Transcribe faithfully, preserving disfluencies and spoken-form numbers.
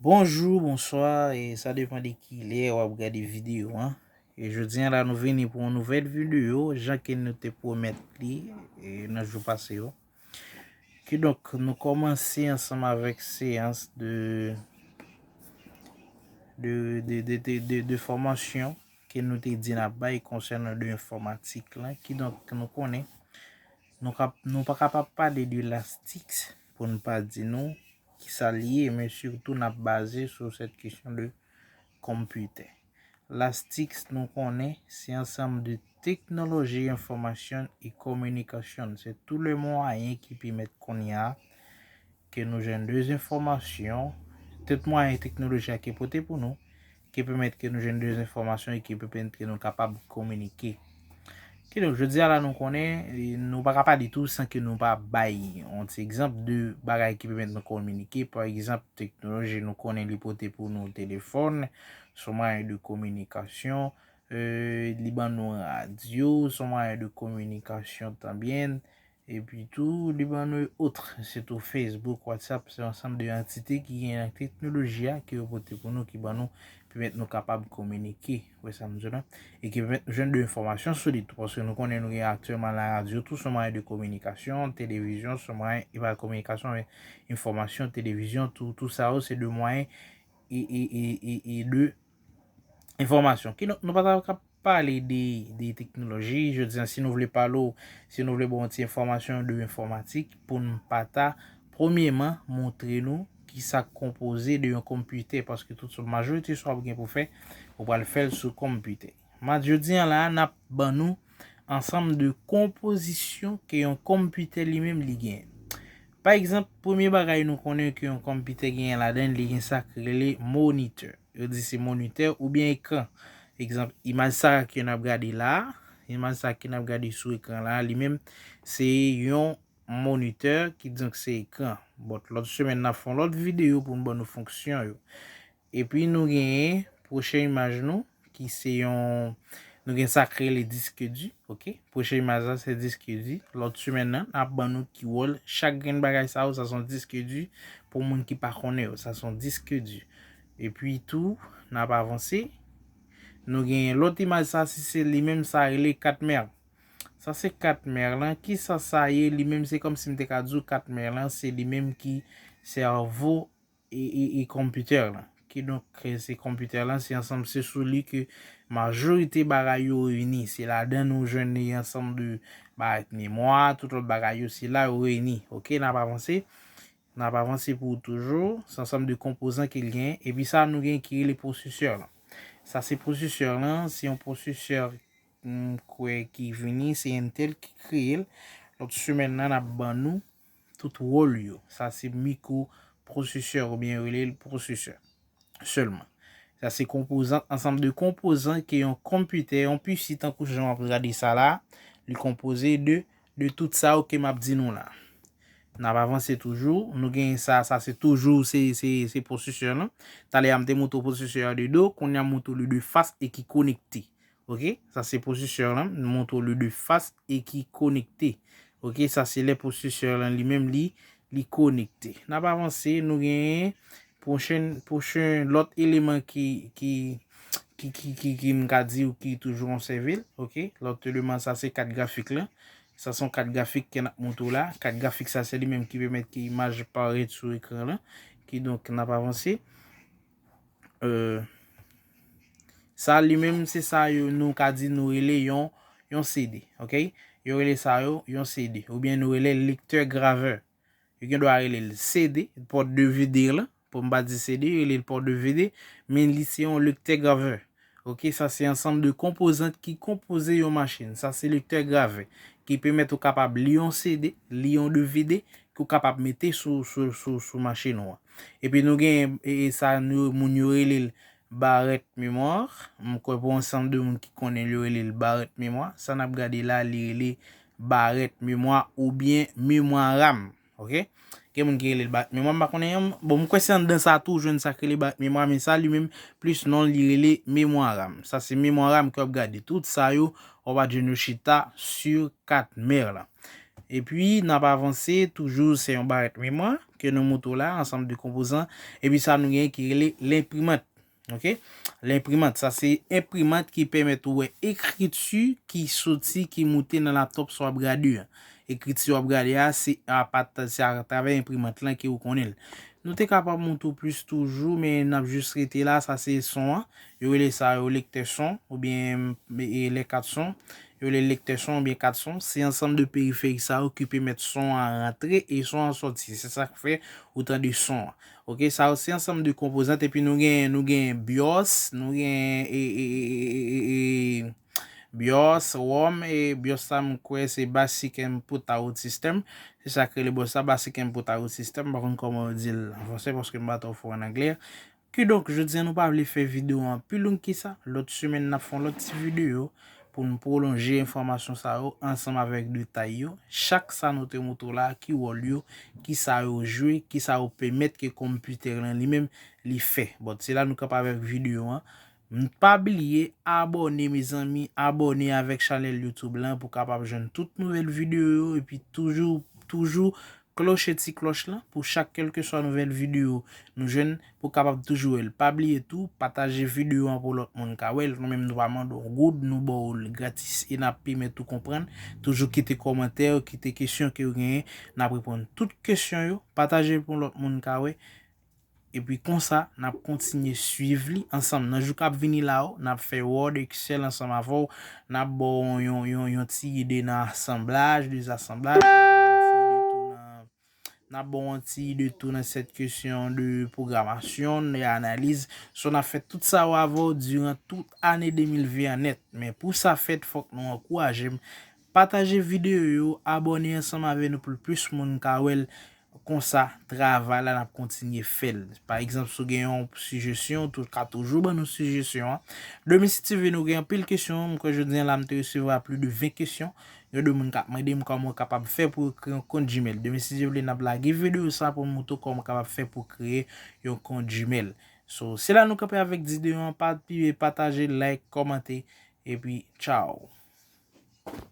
Bonjou, bonswa, e sa depann de kilè w ap gade videyo an. E jodi a la nou vini pou yon nouvèl videyo, jan ke nou te pwomèt li e nan jou pase yo. Kidonk, nou kòmanse ansanm avèk seyans de, de, de, de, de, de, de fòmasyon ke nou te di n ap bay konsènan de enfòmatik lan. Kidonk, nou konnen, nou, kap, nou pa kapab pale de Lastix pou n pa di nou ki sa l ye, men sitou n ap baze sou sèt kesyon de konpitè. Lastix, nou konnen, se ansanm de teknoloji enfòmasyon e kominikasyon. Se tout le mwayen ki pèmèt kounye a ke nou jwenn de enfòmasyon, tout mwayen teknoloji a ke pote pou nou, ki pèmèt ke nou jwenn de enfòmasyon e ki pèmèt ke nou kapab kominike. Kidonk, jodi a la nou konnen, e, nou pa ka pale tou san ke nou pa bay yon ti egzanp de bagay ki pèmèt nou kominike. Pa egzanp, teknoloji, nou konnen li pote pou nou telefòn, se yon mwayen de kominikasyon, e, li ban nou radyo, se yon mwayen de kominikasyon tanbyen, epi tou, li ban nou ot, sitou Facebook, WhatsApp, se yon ansanm de antite ki gen nan teknoloji a, ke yo pote pou nou, ki ban nou pèmèt nou kapab kominike, wè sa m di w la, e ki pèmèt nou jwenn de enfòmasyon solid tou, paske nou konnen nou gen aktyèlman la radyo tou se yon mwayen de kominikasyon, televizyon se yon mwayen, e pa kominikasyon, men enfòmasyon, televizyon, tou, tou sa yo se de mwayen e, e, e, e, e de enfòmasyon. Kidonk, nou pa ta ka pale de, de teknoloji, jodi a, si nou vle pale w, si nou vle ba w yon ti enfòmasyon de enfòmatik, pou n pa ta, premyèman, montre nou ki sa k konpoze de yon konpitè, paske tout sa, majorite sa w ap gen pou fè, ou pral fè l sou konpitè. Mat jodi a la, n ap ban nou ansanm de konpozisyon ke yon konpitè li menm li genyen. Pa egzanp, premye bagay nou konnen ke yon konpitè genyen ladan l, li gen sa k rele monitè. Yo di se monitè oubyen ekran. Egzanp, imaj sa ke n ap gade la, imaj sa ke n ap gade sou ekran la, li menm se yon monitè, kidonk se ekran. Bon, lòt semèn n ap fè yon lòt videyo pou n ban nou fonksyon yo. Epi nou genyen pwochen imaj nou, ki se yon, nou gen sa k rele disk di, oke? Pwochen imaj la se disk di. Lòt semèn nan, n ap ban nou ki wòl chak grenn bagay sa yo, sa se yon disk di. Pou moun ki pa konnen yo, sa se yon disk di. Epi tou, n ap avanse. Nou genyen lòt imaj sa, si se li menm sa rele kat mè. Sa se kat mè lan. Kisa sa ye? Li menm se kòmsi m te ka di w kat mè lan, se li menm ki sèvo e, e, e konpitè lan. Kidonk, e, se konpitè lan, se ansanm, se sou li ke majorite bagay yo reyini. Se ladan nou jwenn yon ansanm de bagay, memwa, tout lòt bagay yo, se la yo reyini. Oke, n ap avanse. N ap avanse pou toujou. Se ansanm de konpozan ke l genyen. Epi sa, nou gen ki rele pwosesè lan. Sa se pwosesè lan, se yon pwosesè m kwè ki vini, se Intel ki kreye l. Lòt semèn nan, n ap ban nou tout wòl yo. Sa se mikwo pwosesè oubyen yo rele l pwosesè sèlman. Sa se konpozan, ansanm de konpozan ke yon konpitè, yon pisi tankou jan w ap gade sa la, li konpoze de, de tout sa yo ke m ap di nou la. N ap avanse toujou, nou gen sa, sa se toujou, se, se, se pwosesè lan. Talè a m te montre w pwosesè a de do, kounye a m montre w li de fas e ki konekte. Oke, sa se pwosesè lan, m montre w li de fas e ki konekte. Oke, sa se lè pwosesè lan li menm li, li konekte. N ap avanse, nou genyen pwochen, pwochen lòt eleman ki, ki, ki, ki, ki, ki m ka di w ki toujou konsève l. Oke, lòt eleman sa se kat grafik lan. Sa se yon kat grafik ke n ap montre w la. Kat grafik sa se li menm ki pèmèt ke imaj parèt sou ekran lan. Kidonk, n ap avanse. Euh, sa li menm se sa yo nou ka di nou rele yon, yon C D, oke? Yo rele sa yo yon C D, oubyen nou rele lektè gravè. Yo gen dwa rele l C D, pòt de V D lan, pou m pa di C D, yo rele l pòt de V D, men li se yon lektè gravè. Oke, sa se ansanm de konpozant ki konpoze yon machin. Sa se lektè gravè, ki pèmèt ou kapab li yon C D, li yon D V D, ke w kapab mete sou, sou, sou, sou machin ou an. Epi nou gen, e, e sa nou, moun yo rele l barèt memwa. M kwè pou ansanm de moun ki konnen l, yo rele l barèt memwa. Sa n ap gade la, li rele barèt memwa oubyen memwa RAM. Oke? Gen moun ki rele l barèt memwa, m pa konnen. Bon, m kwè se anndan sa tou ou jwenn sa k rele barèt memwa, men sa li menm plis non li rele memwa RAM. Sa se memwa RAM ke w ap gade. Tout sa yo, w ap jwenn yo chita sou kat mè lan. Epi n ap avanse, toujou se yon barèt memwa ke nou montre w la, ansanm de konpozan. Epi sa nou gen ki rele lenprimant. Ok? Lenprimant, sa se enprimant ki pèmèt ou wè ekriti ki soti, ki moute nan laptop sa w ap gade a. Ekriti w ap gade a, se apat-, se atravè enprimant lan ke ou konnen l. Nou te kapab montre w plis toujou, men n ap jis rete la, sa se son an. Yo rele sa yo lektè son, oubyen, e, e, lè kat son. Yo rele lektè son oubyen kat son. Se ansanm de periferik sa yo ki pèmèt son an rantre e son an sòti. Se sa k fè ou tande son an. Ok, sa yo se ansanm de konpozant, epi nou gen, nou gen bios, nou gen, e, e, e, e, e, e, bios, rom, e bios sa m kwè se basic input out system. Se sa k rele bios sa, basic input out system. M pa konn kòman yo di l an fransè paske m pa twò fò an anglè. Kidonk, jodi a nou pa vle fè videyo an pi long ki sa. Lòt semèn n ap fè yon lòt ti videyo pou n pwolonje enfòmasyon sa yo ansanm avèk detay yo. Chak sa nou te montre w la, ki wòl yo, ki sa yo jwe, ki sa yo pèmèt ke konpitè lan li menm li fè. Bon, se la nou kanpe avèk videyo an. M, pa bliye abòne, mezanmi, abòne avèk chanèl YouTube lan pou kapab jwenn tout nouvèl videyo yo, epi toujou, toujou kloche ti klòch lan pou chak kèlkeswa nouvèl videyo nou jwenn pou kapab toujou wè l. Pa bliye tou, pataje videyo an pou lòt moun ka wè l. Nou menm nou pa mande w goud, nou ba w l gratis e n ap pèmèt ou konprann. Toujou kite kòmantè, kite kesyon ke w genyen, n ap reponn tout kesyon yo. Pataje l pou lòt moun ka wè. Epi konsa, n ap kontinye swiv li ansanm. Nan jou k ap vini la yo, n ap fè Word, Excel ansanm avè w. N ap ba w yon, yon, yon ti ide nan asanblaj, dezasanblaj. N ap ba w yon ti ide tou nan, n ap ba w yon ti ide tou nan sèt kesyon de pwogramasyon, de analiz. So, n ap fè tout sa yo avè w diran tout ane de mil ven an nèt. Men pou sa fèt, fòk nou ankouraje m. Pataje videyo yo, abòne ansanm avè nou pou plis moun ka wè l. Konsa, travay la, n ap kontinye fè l. Pa egzanp, si w gen yon sijesyon, ou tou-, ka toujou ban nou sijesyon an. Demen, si Dye vle, nou gen anpil kesyon. M kwè jodi a la, m te resevwa plis de ven kesyon. Gen de moun k ap mande m kòman w kapab fè pou w kreye yon kont Gmail. Demen, si Dye vle, n ap lage videyo sa pou m montre w kòman w kapab fè pou w kreye yon kont Gmail. So, se la nou kanpe avèk videyo an. Pa bliye pataje, like, kòmante, epi tchaw.